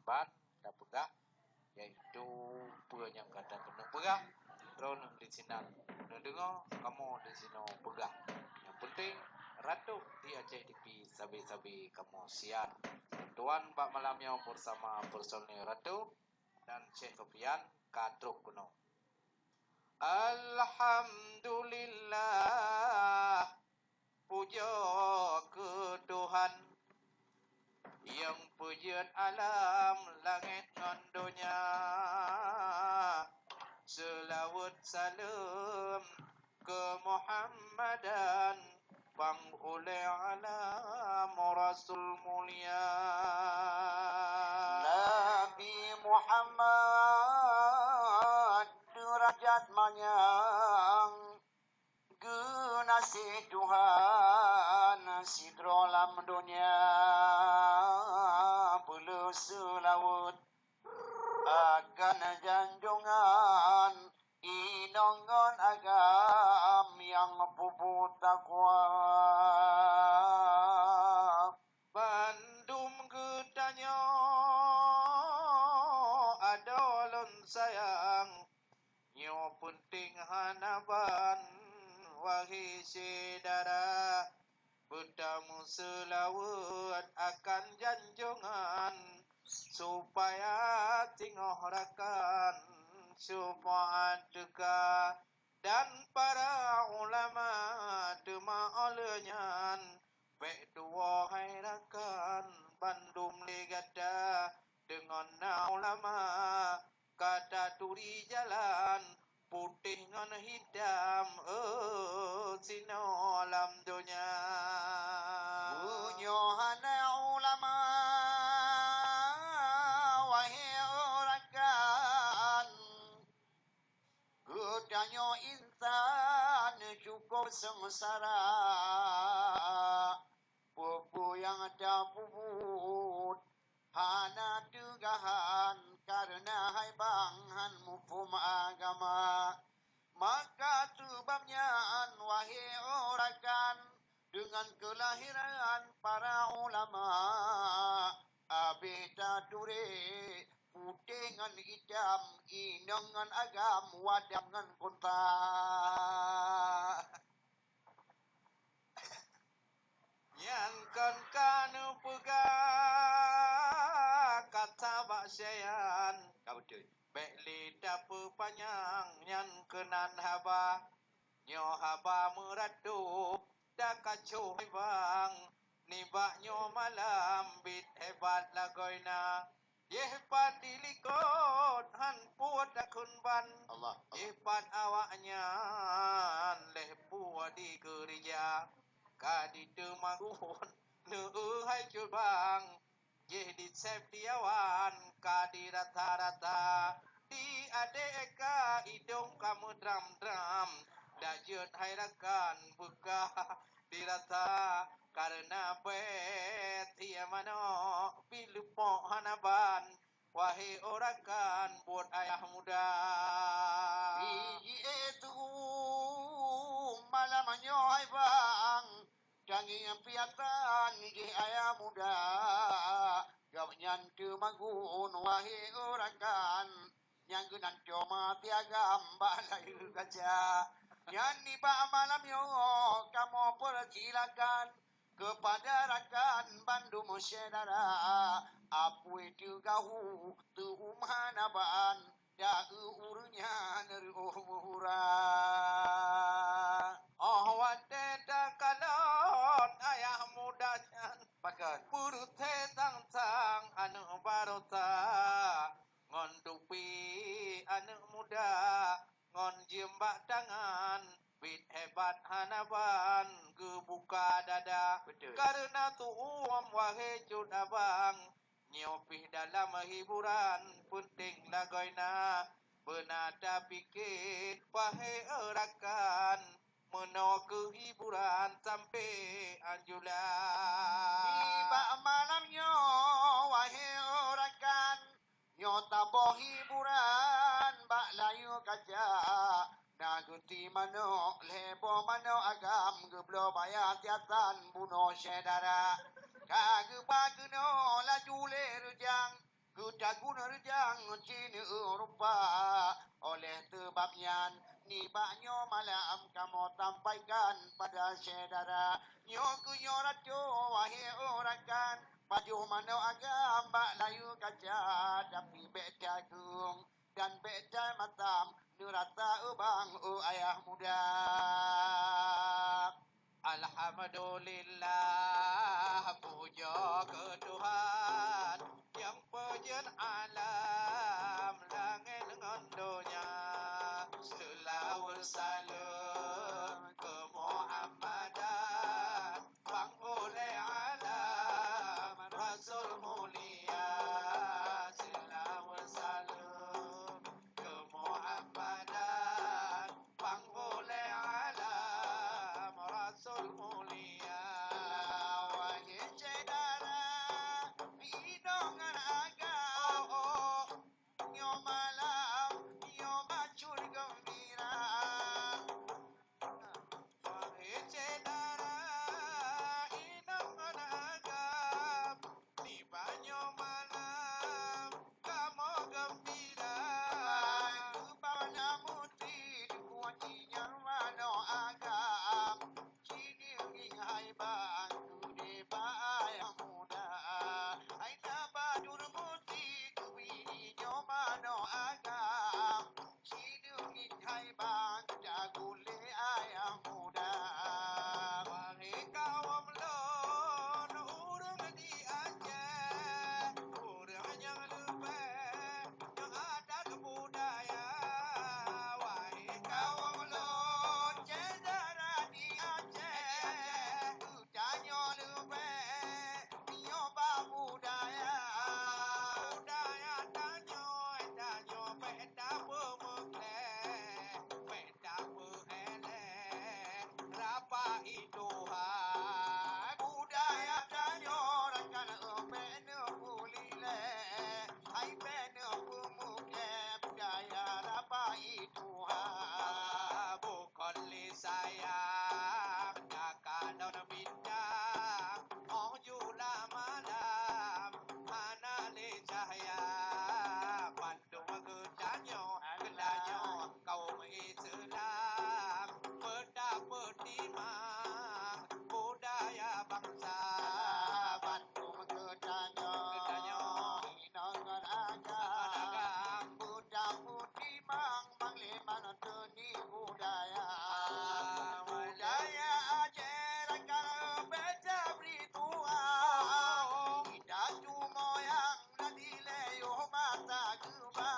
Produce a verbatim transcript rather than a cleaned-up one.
ban tapeugah, yaitu peue nyang ka takeuneuk peugah, droeneuh di sinan neudeungoe, kamoe di sinoe peugah. Nyang penting, Ratu di Aceh T V sabe-sabe kamoe siar. Tuan bak malam nyoe bersama personil Ratu dan Syekh Sofian ka trok keunoe. Alhamdulillah, pujoe keu Tuhan, nyang peujeuet alam langét ngon donya. Seulaweuet saleuem keu Muhammadan, pang ulée alam Rasul mulia. Nabi Muhammad deurajat manyang, geunaséh Tuhan sidroe lam donya. Beuleueh seulaweuet akan janjongan inong ngon agam nyang peubuet takwa. Bandum geutanyoe adoe lôn sayang, nyoe peunteng hana ban, wahé syedara. Beutameuseulaweuet akan janjongan, supaya singoh rakan syeufaat teuka, dan para ulama. Teuma óh lheueh nyan, bék tuwoe hai rakan bandum lé gata, deungon na ulama ka taturi jalan putéh ngon hitam, eh, sinoe lam donya. Meunyoe hana ulama, wahé rakan, geutanyoe insan cukôp seungsara. Peue-peue nyang tapeubuet hana teugahan, kareuna hai bang han muphom agama. Maka seubab nyan, wahé rakan, deungon keulahiran para ulama, abéh taturi putéh ngon itam, inong ngon agam, wadam ngon kontra. Nyan kon ka neupeugah kata bak syayan. Ka beutôi. Bék lé tapeupanyang nyan keunan haba. Nyoe haba meuratu, takacoh hai bang. Nibak nyoe malam biet hebat lagoina. Jéh pat di likot han puet takheun ban. Allah, Allah. Jéh pat awaknyan lheueh puet di keurija. Ka diteumagun neueu hai cut bang. Jéh disép di awan ka dirata-rata. Di adék ka idong ka meudram-dram. Dak jeuet hai rakan beukah dirata. Kareuna bèk sie manok pih leupok hana ban, wahé rakan buet ayah muda. Biji itu malam nyoe hai bang, tangieng piatan jih ayah muda. Gobnyan teumagun wahé rakan, nyang geunan coma piagam bak layeue kaca. Nyan nibak malam nyoe kamoe peusilakan keupada rakan bandum syedara, apui teugahu teuhum hana ban, daeu ureueng nyan reuôh meuhura. Óh watèe takalon ayah muda nyan, pakon, peureutée sang-sang aneuk barosa, ngon tupi aneuk muda, ngon jeuem bak tangan, biet hebat hana ban geubuka dada. Betul. Kareuna tuom wahé cut abang, nyoe pih dalam hiburan peunteng lagoina. Beuna tapike wahé rakan, meunoe keuh hiburan sampe anjula. Nibak malam nyoe wahé rakan, nyoe taboh hiburan bak layeue kaca. Na geuti manok lhèe boh manok agam geubloe baya siasan bunoe syedara. Ka geuba keunoe laju lé reujang, keu Reujang cineuk rupa. Oleh seubab nyan, nibak nyoe malam kamoe sampaikan pada syedara. Nyoe keuh nyoe raco, wahé rakan, pajoh manok agam bak layu kaca, tapi bék cagong dan bék cai matam, neurasa ubang, oh ayah muda. Alhamdulillah, pujoe keu Tuhan nyang peujeuet alam langét ngon donya. Seulaweuet saleuem keu Muhammadan, pangulée alam Rasul mulia. Seulaweuet saleuem keu Muhammadan, pangulée alam Rasul mulia. Wahé syedara, inong ngon agam, nyoe malam, nyoe bacut geumbira. Wahé syedara, inong ngon agam, nibak nyoe malam kamoe geumbira. Keubah na muti dikuat nyang manoe agam, cineungieng hai bang keu deba ayah muda. Hai na badur muti keu bini nyoe manoe agam, cineungieng hai bang keu dagu lé ayah muda. Wahé kawom lôn ureuëng di Aceh, ureuëng nyang leubeh ngon adat budaya. Wahé kawom lôn syedara di Aceh, geutanyoe leubeh nyoe bak budaya. Budaya tanyoe, tanyoe bék tapeumeukleh, bék tapeuéléh, rapai Tuhan. Budaya tanyoe rakan, bék neupeulilée, hai bék neupeumeukleh, budaya rapai Tuhan. Bukon lé sayang takalon bintang, óh jula malam hana lé cahya. Bandum geutanyoe, geutanyoe kaum Islam, peutapeutimang budaya bansa. Bandum geutanyoe, geutanyoe inong ngon agam, peutapeutimang bang lé manoe teuni budaya. Budaya Aceh rakan, bék tabri tuha. Kita cumoyang dan dilée yoh mata geuba.